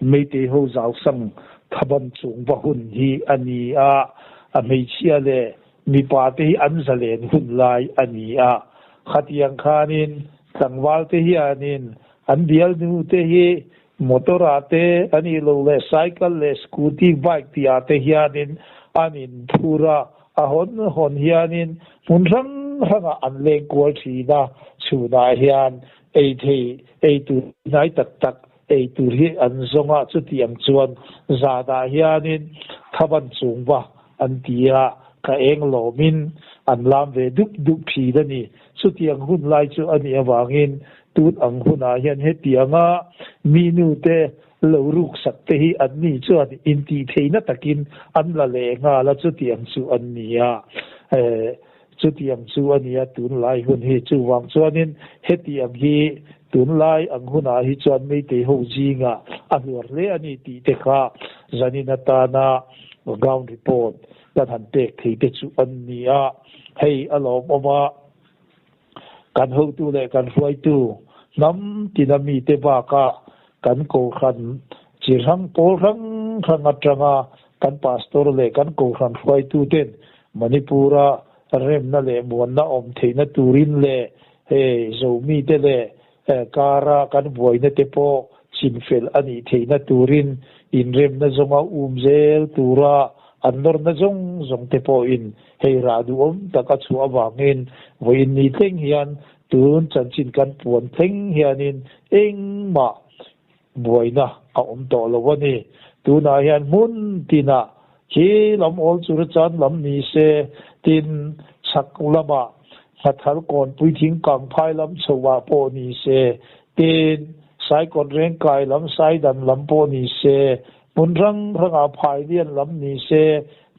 Meitei ho zausang thaban chung va hun hi a ni a, a hmeichhia leh mipa te hi an zalen hun lai a ni a. Khatiang khanin tlangval te hianin an bialnu te hi Motor ah te a nih loh leh cycle leh scooty, bike tih ah te hianin an inphur a, a hawn hawn hianin hmun hrang hrangah an leng kual thin a, chhunah hian ei thei ei tur hnai tak tak ei tur hi an zawng a, chuti ang chuan zanah hianin thaban chung va an ti a, ka eng lawmin an lam ve dup dup thin a ni. Chutiang hun lai chu a nih avangin tun ang hunah hian hetianga mi nute lo ruksak te hi an ni chuan intihtheihna takin an la leh nghal a, chutiang chu an ni a. Chutiang chu a nia tunlai hun hi. Chuvang chuanin hetiang hi tunlai ang hunah hi chuan Meitei ho zingah a hluar hle a ni tih te kha zanin atana ground report kan han pek thei te chu an ni a. Hei a lawmawm a, kan hotu leh kan hruaitu hnam tina mite bakah kan kohhran chi hrang pawl hrang hrang atanga kan pastor leh kan kohhran hruaituten Manipur-a remna leh muanna awm theihna turin leh hei Zomite leh kara kan buaina te pawh chinfel a nih theihna turin inremna zawnga um zel tura an nawrna zawng zawng te pawhin hei rah duhawm tak a chhuah avangin vawiin ni thleng hian tun chanchin kan puan thleng hianin engmah buaina a awm tawh lo a ni. Tunah hian hmun tinah khi lam awl chu chan lam ni se, tin chhak lamah hnathal kawnpui thingkang phai lam chhoah pawh ni se, tin saikawn rengkai lam saidan lam pawh ni se, hmun hrang hrangah phailian lam ni se,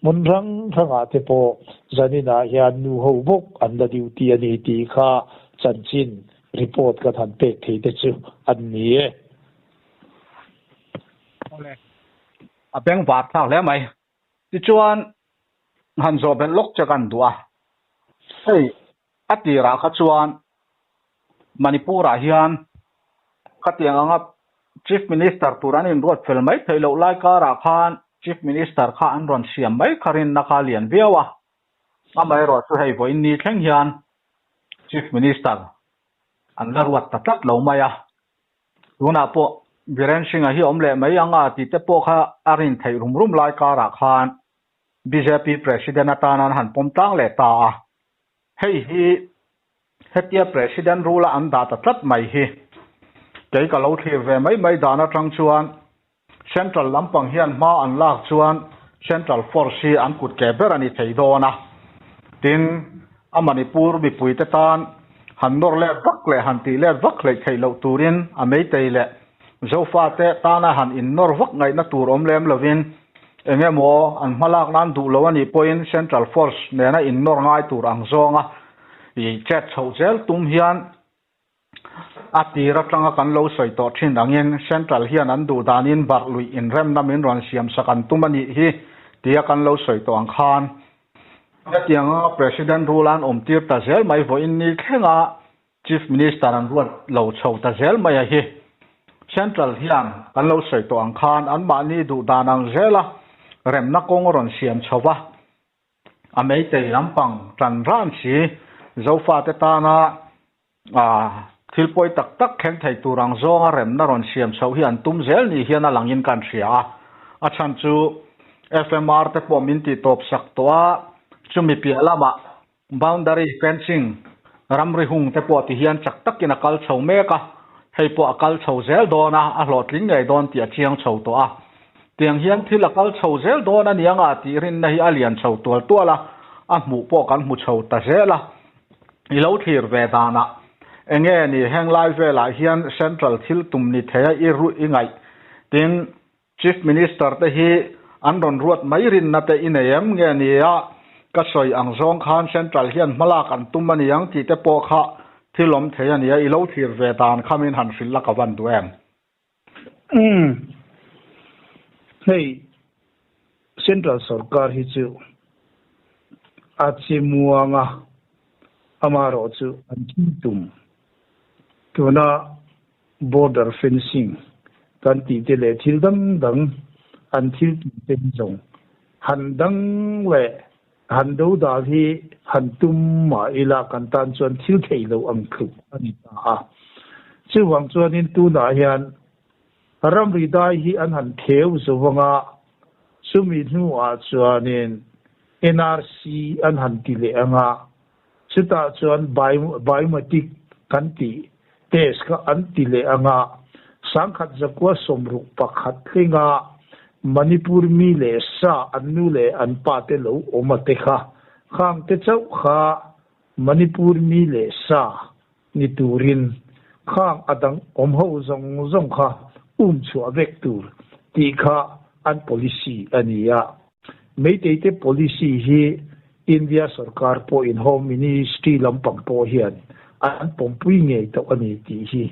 hmun hrang hrangah te pawh zaninah hian nu ho bawk an la duty a ni tih kha chanchin report kan han pek thei te chu an ni e. Awle, a beng var thlak hle mai. Tichuan, han zawh belh lawk che kan duh a. Hei, a tirah kha chuan Manipur-ah hian khatiang anga Chief Minister tur an inruat fel mai theih loh lai karah khan Chief Minister kha an rawn siam mai kha rinna kha a lian viau a. Amaherawhchu hei vawiin ni thleng hian Chief Minister an la ruat ta tlat lo mai a. Tunah pawh Biren Singh-a hi awm leh mai ang a tih te pawh kha a rin theih rum rum lai karah khan bjp President atan an han pawm tlang leh ta a. Hei hi hetia President rule-a an dah ta tlat mai hi kei ka lo thlir ve mai mai dan atang chuan Central lampang hian hma an lak chuan Central Force hi an kut ke ber a ni thei dawn a. Tin, a Manipur mipuite tan han nawr let vak leh han tih let vak hleih theih loh turin a Meitei leh Zofate tana han innawr vak ngaihna tur awm lem lovin eng emaw an hmalak nan duh lo a nih pawhin Central Force nena innawr ngai tur ang zawnga i chet chhoh zel tum hian A tir atanga kan lo sawi tawh thin angin Central hian an duh danin barh luih inremna min rawn siam sak an tum a nih hi tia kan lo sawi tawh ang khan hetiang anga President rule an awm tir ta zel mai vawiin ni thlenga Chief Minister an ruat lo chho ta zel mai a hi. Central hian kan lo sawi tawh ang khan anmahni duh dan ang zela remna kawng a rawn siam chho va. A meitei lampang tan ran si, Zofate tana thil pawi tak tak thleng thei tur ang zawnga remna rawn siam chhoh hi an tum zel ni hian a langin kan hria a. A chhan chu FMR te pawh min tih tawp sak tawh a, chumi piah lamah Boundary fencing, ramri hung te pawh ti hian chak takin a kal chho mek a, hei pawh a kal chho zel dawn a, a hlawhtling ngei dawn tih a chiang chho tawh a. Tiang hian thil a kal chho zel dawn a ni anga tih rinna hi a lian chho tual tual a, a hmuh pawh kan hmu chho ta zel a. I lo thlir ve danah enge ni heng lai velah hian central thil tum ni thei a i ruih i ngaih tin Chief Minister te hi an rawn ruat mai rinna te i nei em nge ni a, ka sawi ang zawng khan Central hian hmalak an tum a ni ang tih te pawh kha thil awm thei a nia, i lo thlir ve dan kha min han hrilh la ka van duh em? Umm. Hei Central sorkar hi chu a che muang a, amaherawhchu an thil tum tuna Border fencing kan tih te leh thil dang dang an thil tih te hi zawng han dang leh han do dal hi han tum mah ila kan tan chuan thil theih loh ang tluk a ni ta a. Chuvang chuanin tunah hian ramri dai hi an han theu zo vanga chumi hnuah chuanin NRC an han ti leh anga Chutah chuan biometric kan tih test kha an ti leh ang a, sangkhat zakua 61 tlinga Manipur mi leh sa an nu leh an pa te lo awm a te kha, khang te chauh kha Manipur mi leh sa ni turin khang a dang awm ho zawng zawng kha um chhuah vek tur tih kha an policy a ni a. Meitei te policy hi India sorkar pawhin Home Ministry lampang pawh hian an pawmpui ngei tawh a ni tih hi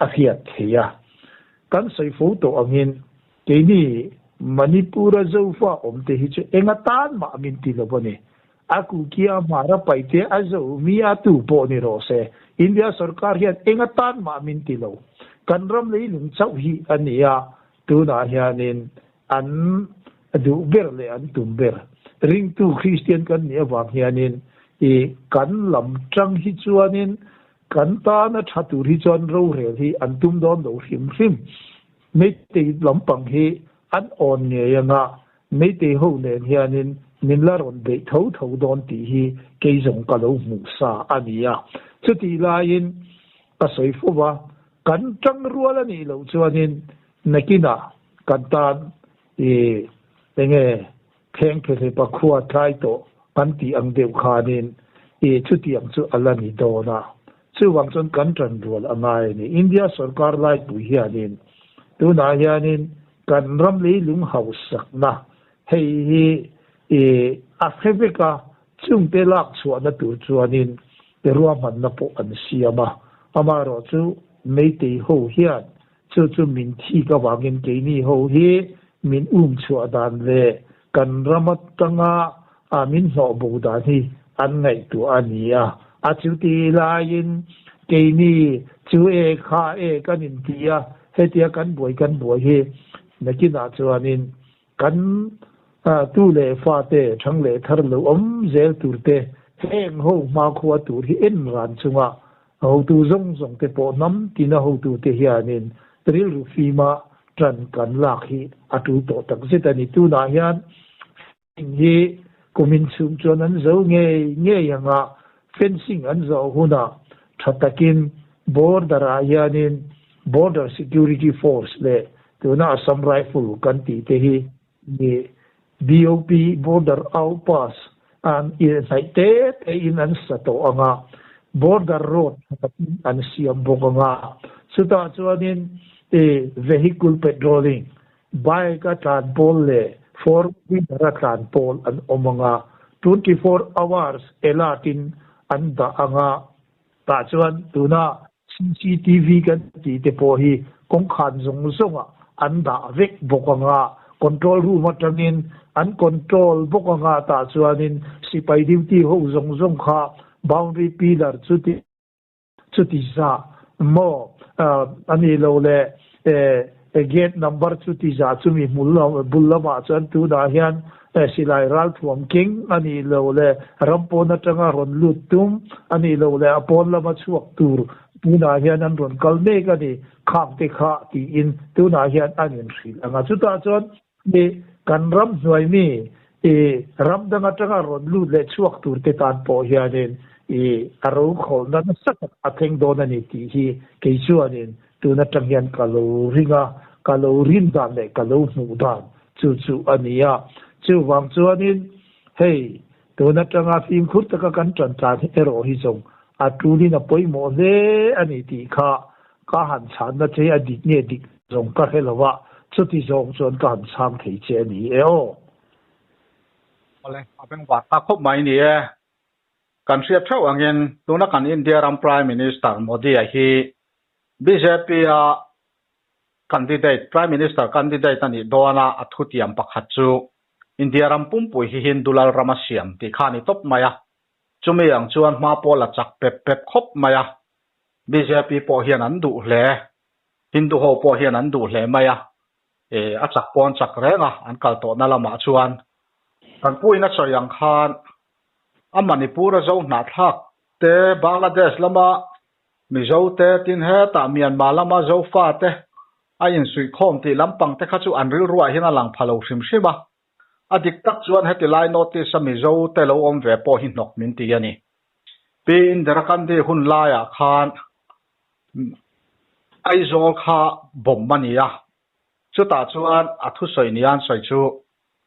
a hriat theih a. Kan sawi fo tawh angin keini Manipur-a Zofa awmte hi chu eng atan mah min ti lo a ni. A kuki a hmar a paihte a zo mi a tu pawh ni rawh se. India sorkar hian eng atan mah min ti lo. Kan ram leilung chauh hi a ni a, tunah hianin an duh ber leh an tum ber. Ringtu Kristian kan nih avang hianin i kan lam tang hi chuanin kan tana tha tur hi chuan rorel hi an tum dawn lo hrim hrim. Meitei lampang hi an awn ngei anga Meitei ho nen hianin min la rawn beih tho tho dawn tih hi kei zawng ka lo hmuh sa a ni a. Chutih laiin ka sawi fo va, kan tang rual a nih loh chuanin nakinah kan tan. I enge thleng phehlepa khua tlai tawh kan tih ang deuh khanin i chutiang chu a la ni dawn a. Chuvang chuan kan ṭan rual a ngai a ni. India sorkar laipui hianin tunah hianin kan ram leilung hausakna hei hi i a hre vek a, chungte lak chhuahna tur chuanin i ruahmanna pawh an siam a. Amaherawhchu Meitei ho hian Chu chu min thik avangin keini ho hi min um chhuah dan leh kan ram atanga min hnawh bo dan hi an ngaihtuah a ni a. A chuti laiin keini chu e kha e kan inti a, hetia kan buai kan buai hi nakinah chuanin kan tu leh fate thang leh thar lo awm zel turte heng ho hmakhua tur hi en ran chunga A hotu zawng zawng te pawh hnam tina hotute hianin rilru fima ṭan kan lak hi a ṭul tawh tak zet a ni. Tunah hian fencing hi kumin chhung chuan an zo ngei ngei ang a, fencing an zawh hunah ṭha takin border ah hianin Border Security Force leh tuna Assam Rifle kan tih te hi Ni BOP, Border Outpost, an inhnaih te te in an sa tawh ang a, Border Road tha takin an siam bawk ang a, chutah chuanin i Vehicle Patrolling, Bike a tlan pawl leh Four Wheeler a tlan pawl an awm ang a, 24 hours alert in an dah ang a, tah chuan tuna CCTV kan tih te pawh hi kawngkhan zawng zawngah an dah vek bawk ang a, control room atangin an control bawk ang a, tah chuanin sipai duty ho zawng zawng kha boundary pillar chuti chuti zah maw a nih loh leh gate number chuti zah chumi hmul bul lamah chuan tunah hian silai ralthuam keng a nih loh leh ram pawn atanga rawn lut tum a nih loh leh a pawn lama chhuak tur tunah hian an rawn kal mek a ni khak te kha tiin tunah hian an inhrilh ang a. Chutah chuan i kan ram hnuai mi i ram dang atanga rawn lut leh chhuak tur te tan pawh hianin i a rokhawlhna nasa tak a thleng dawn a ni tih hi kei chuanin tun atang hian ka lo ring a, ka lo rin dan leh ka lo hmuh dan Chu chu a ni a. Chuvang chuanin hei tun atanga fimkhur taka kan tan tlan erawh hi zawng a tulin a pawimawh hle a ni tih kha ka han chhanna che a dik nge dik zawng ka hre lo a, chuti zawng chuan ka han chhang thei che a ni e aw. Awle, a bengvar ta khawp mai ni e. Kan hriat theuh angin tuna kan India ram Prime Minister Modi-a hi BJP-a Candidate, Prime Minister candidate a nih dawna a thutiam pakhat chu India ram pumpui hi Hindu lal ram a siam tih kha a ni tawp mai a. Chumi ang chuan hma pawh la chak pep pep khawp mai a. Bjp pawh hian an duh hle. Hindu ho pawh hian an duh hle mai a. E, a chak pawn chak reng a, an kal tawhna lamah chuan. Kan puiin a sawi ang khan a Manipur a zo hnahthlak te Bangladesh lama Mizo te, tin hetah Myanmar lama Zofa te a insuihkhawm tih lampang te kha chu an rilruah hian a lang pha lo hrim hrim a. A dik tak chuan heti lai North East a Mizo te lo awm ve pawh hi hnawk min ti a ni. Pi Indira Gandhi hun laiah khan Aizawl kha bomb a ni a, chutah chuan a thusawi nia an sawi chu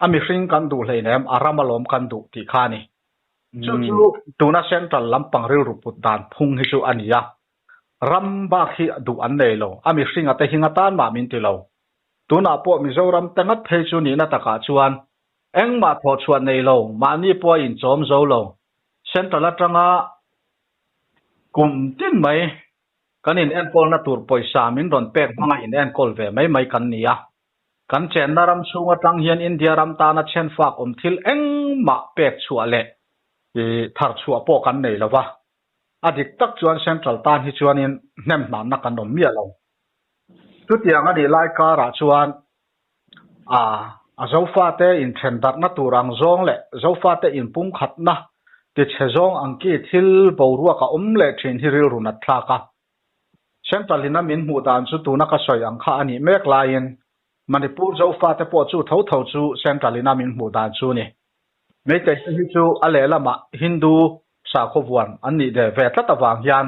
a mihring kan duh hleinem, a ram alawm kan duh tih kha a ni. Chu chu tuna central lampang rilru put dan phung hi chu a ni a, ram bak hi duh an nei lo, a mihringa te hi ngatan mah min ti lo. Tunah pawh Mizoram te ngat phei chu nihna takah chuan engmah thawhchhuah nei lo, mahni pawh a inchawm zo lo. Central atanga kum tin mai kan inenkawlna tur pawisa min rawn pek hmanga inenkawl ve mai mai kan ni a. Kan chenna ram chhung atang hian India ram tana chhenfak awm thil engmah pek chhuah leh thar chhuah pawh kan nei lo va. A dik tak chuan Central tan hi chuanin hnemhnanna kan awm miah lo. Chutiang a nih lai karah chuan a a Zofate inthen darhna tur ang zawng leh Zofate inpumkhatna tichhe zawng ang ki thil boruak a awm leh thin hi rilru nat thlak a. Central in a min hmuh dan chu tuna ka sawi ang kha a nih mek laiin Manipur Zofate pawh chu tho tho chu Central in a min hmuh dan chu ni. Meitei te hi chu a lehlamah Hindu sakhaw vuan an nih ve ve tlat avang hian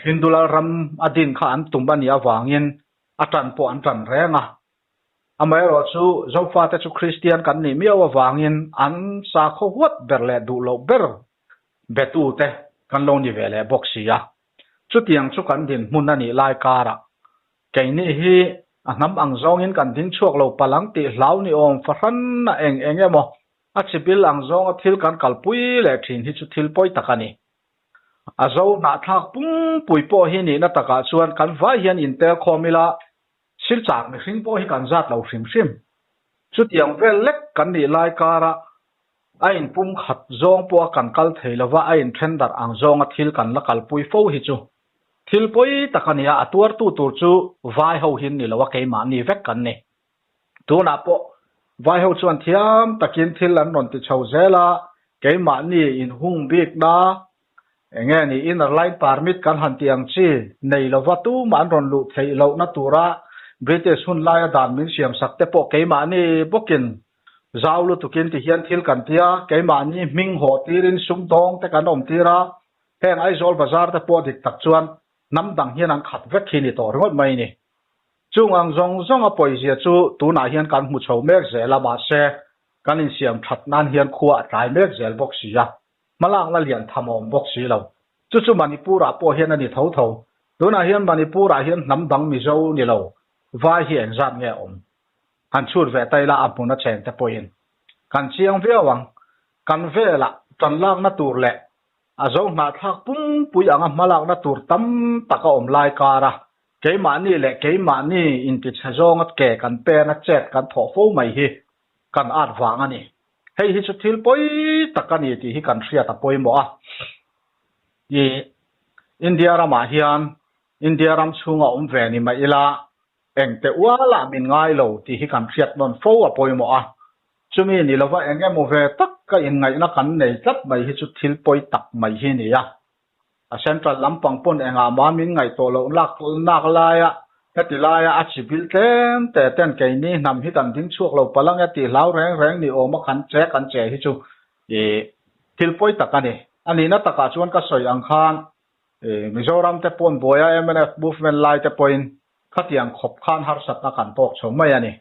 Hindu Lalram a din kha an tum a nih avangin a tan pawh an tan reng a. Amaherawhchu, Zofate chu Kristian kan nih miau avangin an sakhaw huat ber leh duh loh ber betute kan lo ni ve leh bawk si a. Chutiang chu kan dinhmun a nih lai karah keini hi a hnam ang zawngin kan ding chhuak lo palh ang tih hlau ni awm fahran a eng eng emaw a chibil ang zawnga thil kan kalpui leh thin hi chu thil pawi tak a ni. A zo hnahthlak pungpui pawh hi nihna takah chuan kan vai hian intel khawm ila Silchar mihring pawh hi kan zat lo hrim hrim. Chutiang vel lek kan nih lai karah a inpum khat zawng pawha kan kal thei lova a inthen darh ang zawnga thil kan la kalpui fo hi chu thil pawi tak a nia, a tuartu tur chu vai ho hi an ni lo a keimahni vek kan ni. Tunah pawh vai ho chuan thiam takin thil an rawn ti chho zel a, keimahni inhung bikna Eng nge ni inner line permit kan han tih ang chi nei lova tumah an rawn luh theih lohna tura British hun laia dan min siam sak te pawh keimahni bawkin zau lutukin ti hian thil kan tia, keimahni hming hawh tirin sumdawng te kan awm tir a, heng Aizawl bazar te pawh dik tak chuan hnam dang hian an khat vek hi ni tawh ringawt mai ni. Chung ang zawng zawng a pawizia chu tunah hian kan hmu chho mek zel a, mahse kan insiam that nan hian khua a tlai mek zel bawk si a. Hmalakna lian tham a awm bawk si lo. Chu chu Manipur-ah pawh hian a ni tho tho. Tunah hian Manipur-ah hian hnam dang Mizo ni lo, vai hi engzat nge a awm? Han chhut ve ta ila a hmun a cheng te pawhin kan chiang viau ang. Kan velah tanlakna tur leh a zo hnahthlak pungpui anga hmalakna tur tam tak a awm lai kar a, keimahni leh keimahni intichhe zawnga ke kan pen a chet kan thawh fo mai hi kan at vang a ni. Hei hi chu thil pawi tak a ni tih hi kan hriat a pawimawh a. I India ramah hian India ram chhunga awm ve ni mah ila engte ualah min ngai lo tih hi kan hriat nawn fo a pawimawh a. Chumi ni lova eng emaw ve tak ka inngaihna kan nei tlat mai hi chu thil pawi tak mai hi ni a. A central lampang pawn engah mah min ngaihtuah loh lak nak laia heti laia a chi bil tlem te ten keini hnam hi kan ding chhuak lo palh ange tih hlau reng reng ni awm a khan che kan che hi chu ih thil pawi tak a ni. A nihna takah chuan ka sawi ang khan ih Mizoram te pawn buaia mnf movement lai te pawhin khatiang khawp khan harsatna kan tawk chho mai a ni.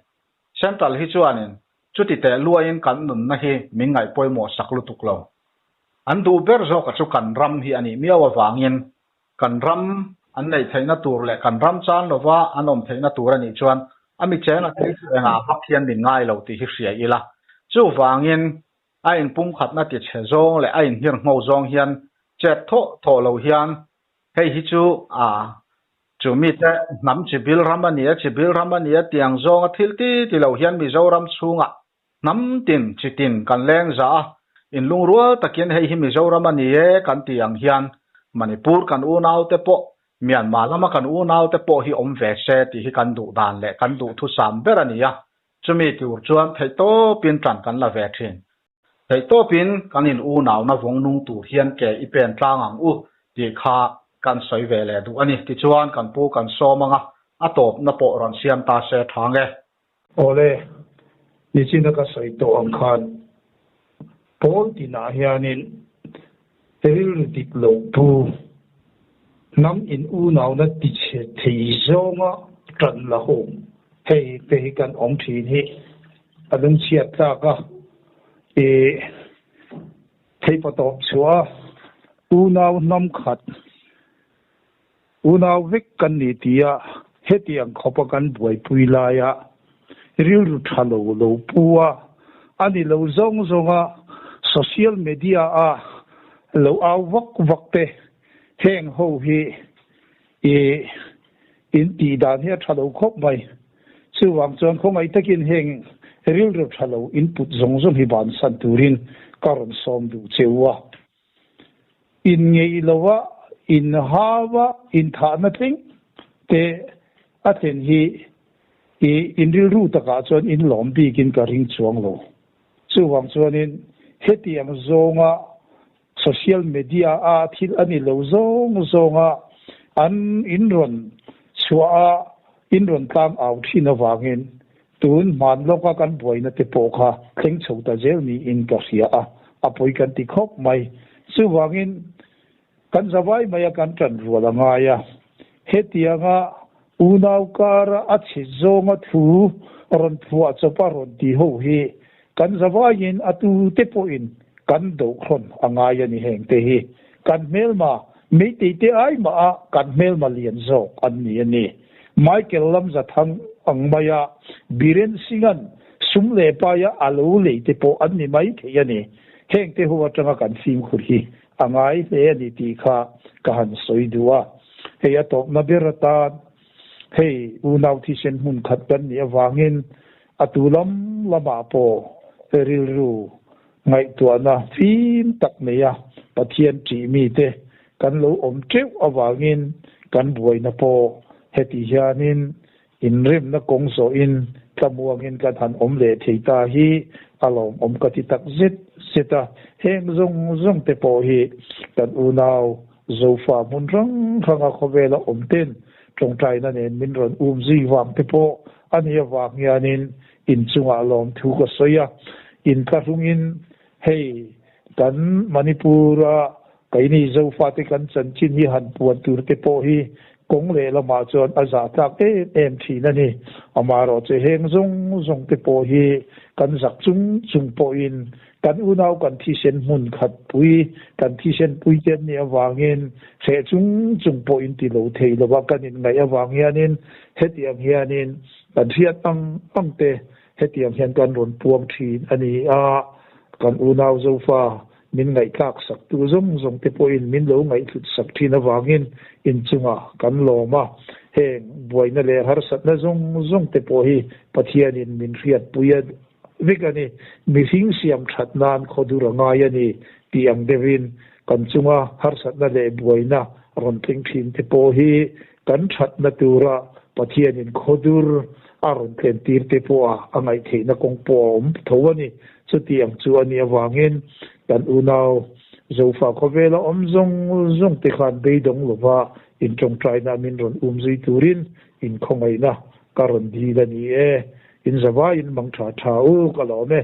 Central hi chuanin chuti teh luaiin kan nunna hi min ngaih pawimawh sak lutuk lo. An duh ber zawka chu kan ram hi a nih miau avangin kan ram an neih theihna tur leh kan ram chan lova an awm theihna tur a nih chuan a mi cheng a thil chu engah vak hian min ngai lo tih hi hria ila. Chuvangin a inpumkhatna tichhe zawng leh a inhirngho zawng hian chet thawh thawh lo hian hei hi chu a chu mite hnam chibil ram a ni a, chibil ram a ni a tiang zawnga thil ti ti lo hian Mizoram chhungah Hnam tin, chi tin kan leng za a, inlungrual takin hei hi Mizoram a ni e kan tih ang hian Manipur kan unaute pawh, Myanmar lama kan unaute pawh hi awm ve se tih hi kan duh dan leh kan duhthusam ber a ni a, chumi tur chuan theihtawpin ṭan kan la ve ṭhin. Theihtawpin kan in unauna vawng nung tur hian ke i pen tlang ang u tih kha kan sawi ve leh duh a ni. Tichuan kan pu kan sawm ang a, a tawpna pawh rawn siam ta se ṭha nge. Awle, nichina ka sawi tawh ang khan pawl tinah hianin rilru dik lo pu, hnam in unauna tichhe thei zawnga tan la ho hei te hi kan awm thin hi a lungchhiat tlak a, i theipatawp chhuah a unau hnam khat Unau vek kan ni tia hetiang khawpa kan buaipui laia rilru tha lo lo pu a, a ni lo zawng zawnga social media a lo au vak vak te heng ho hi i in tih dan hi a tha lo khawp mai. Chuvang chuan khawngaih takin heng rilru tha lo in put zawng zawng hi bansan turin ka rawn sawm duh che u a. Inngeih lova inhau a inthahna tling te a thlen hi i inrilru takah chuan inlawm bikin ka ring chuang lo. Chuvang chuanin hetiang zawnga social media a thil a ni lo zawng zawnga an inrawn chhuah a inrawn tlang au thin avangin Tun hman lawka kan buaina te pawh kha thleng chho ta zel niin ka hria a, a pawi kan ti khawp mai. Chuvangin kan zavai maia kan ṭan rual a ngai a, hetianga unau kara a chhe zawnga thu Rawn phuah chawp a rawn ti ho hi kan zavaiin a tute pawhin kan dohrawn a ngai a ni heng te hi. Kan hmelma Meitei te ai mah a kan hmelma lian zawk an ni a ni. Michael Lamzathang ang maia Biren Singh-a'n sum leh paia a lo lei te pawh an ni mai thei a ni. Heng te ho atanga kan fimkhur hi a ngai hle a ni tih kha ka han sawi duh a. Hei a tawpna ber atan hei unau thisen hmun khat kan nih avangin a tu lam lamah pawh rilru ngaihtuahna fim tak nei a Pathian ṭih mite kan lo awm ṭeuh avangin kan buaina pawh heti hianin Inrimna kawng zawhin tlamuangin kan han awm leh thei ta hi a lawmawm ka ti tak zet zet a, heng zawng zawng te pawh hi kan unau Zofa hmun hrang hranga khawvela awm ten tawngtaina nen min rawn um zui vang te pawh a nih avang hianin inchungah lawmthu ka sawi a, intlahrungin hei kan Manipur-a Keini Zofate kan chanchin hi han puan tur te pawh hi kawng leh lamah chuan a zah tlak em em thin a ni. Amaherawhchu heng zawng zawng te pawh hi kan zak chung chung pawhin kan unau kan thisen hmun khat pui, kan thisen pui te an nih avangin hreh chung chung pawhin ti lo thei lova kan inngaih avang hianin hetiang hianin kan hriat ang ang te hetiang hian kan rawn puang thin a ni a, kan unau Zofa Min ngaihthlak sak tu zawng zawng te pawhin min lo ngaihhlut sak thin avangin inchungah kan lawm a. Heng buaina leh harsatna zawng zawng te pawh hi Pathianin min hriatpui a vek a ni. Mihring siam that nan khawdur a ngai a ni tih ang deuhin kan chunga harsatna leh buaina rawn thleng thin te pawh hi kan thatna tura Pathianin khawdur a rawn thlen tir te pawha a ngaihtheihna kawng pawh a awm tho a ni. Chuti ang chu a nih avangin kan unau Zofa khawvela awm zawng zawng te khan beidawng lova intawngtaina min rawn um zui turin inkhawngaihna ka rawn dil a ni e. In zavaiin mang tha tha u ka lawm e.